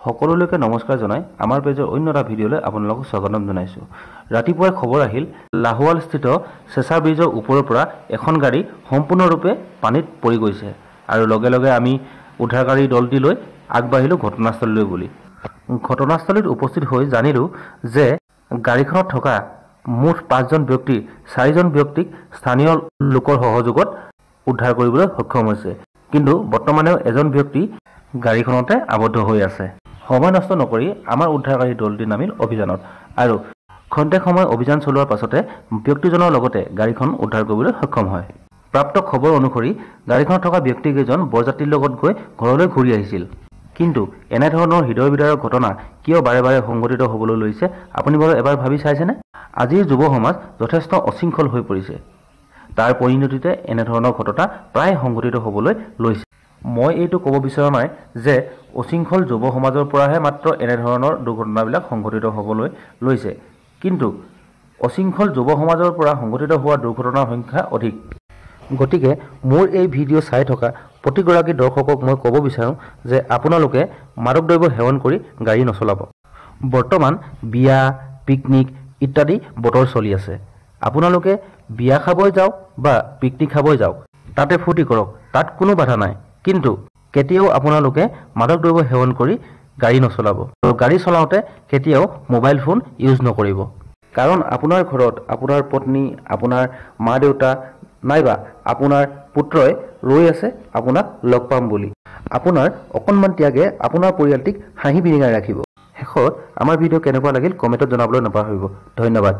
সকলোলৈকে নমস্কাৰ জনাই আমাৰ পেজৰ অন্য এটা ভিডিঅ'লৈ আপোনালোকক স্বাগতম জনাইছোঁ। ৰাতিপুৱাই খবৰ আহিল, লাহোৱালস্থিত চেঁচা ব্ৰিজৰ ওপৰৰ পৰা এখন গাড়ী সম্পূৰ্ণৰূপে পানীত পৰি গৈছে আৰু লগে লগে আমি উদ্ধাৰকাৰী দলটি লৈ আগবাঢ়িলোঁ ঘটনাস্থলীলৈ বুলি। ঘটনাস্থলীত উপস্থিত হৈ জানিলোঁ যে গাড়ীখনত থকা মুঠ 5জন ব্যক্তি, 4জন ব্যক্তিক স্থানীয় লোকৰ সহযোগত উদ্ধাৰ কৰিবলৈ সক্ষম হৈছে, কিন্তু বৰ্তমানেও এজন ব্যক্তি গাড়ীখনতে আবদ্ধ হৈ আছে। সময় নষ্ট নকৰি আমাৰ উদ্ধাৰকাৰী দলটি নামিল অভিযানত আৰু খন্তেক সময় অভিযান চলোৱাৰ পাছতে ব্যক্তিজনৰ লগতে গাড়ীখন উদ্ধাৰ কৰিবলৈ সক্ষম হয়। প্ৰাপ্ত খবৰ অনুসৰি গাড়ীখনত থকা ব্যক্তিকেইজন বৰযাত্ৰীৰ লগত গৈ ঘৰলৈ ঘূৰি আহিছিল। কিন্তু এনেধৰণৰ হৃদয় বিদাৰক ঘটনা কিয় বাৰে বাৰে সংঘটিত হ'বলৈ লৈছে, আপুনি বাৰু এবাৰ ভাবি চাইছেনে? আজিৰ যুৱ সমাজ যথেষ্ট অশৃংখল হৈ পৰিছে। তাৰ পৰিণতিতে এনেধৰণৰ ঘটনা প্ৰায় সংঘটিত হ'বলৈ লৈছে। মই এইটো ক'ব বিচৰা নাই যে অশৃংখল যুৱ সমাজৰ পৰাহে মাত্ৰ এনেধৰণৰ দুৰ্ঘটনাবিলাক সংঘটিত হ'বলৈ লৈছে, কিন্তু অশৃংখল যুৱ সমাজৰ পৰা সংঘটিত হোৱা দুৰ্ঘটনাৰ সংখ্যা অধিক। গতিকে মোৰ এই ভিডিঅ' চাই থকা প্ৰতিগৰাকী দৰ্শকক মই ক'ব বিচাৰোঁ যে আপোনালোকে মাদক দ্ৰব্য সেৱন কৰি গাড়ী নচলাব। বৰ্তমান বিয়া, পিকনিক ইত্যাদি বতৰ চলি আছে। আপোনালোকে বিয়া খাবই যাওক বা পিকনিক খাবই যাওক, তাতে ফূৰ্তি কৰক, তাত কোনো বাধা নাই, কিন্তু কেতিয়াও আপোনালোকে মাদক দ্ৰব্য সেৱন কৰি গাড়ী নচলাব আৰু গাড়ী চলাওঁতে কেতিয়াও মোবাইল ফোন ইউজ নকৰিব। কাৰণ আপোনাৰ ঘৰত আপোনাৰ পত্নী, আপোনাৰ মা দেউতা নাইবা আপোনাৰ পুত্ৰই ৰৈ আছে আপোনাক লগ পাম বুলি। আপোনাৰ অকণমান ত্যাগে আপোনাৰ পৰিয়ালটিক হাঁহি বিৰিঙাই ৰাখিব। শেষত আমাৰ ভিডিঅ' কেনেকুৱা লাগিল কমেণ্টত জনাবলৈ নাপাহৰিব। ধন্যবাদ।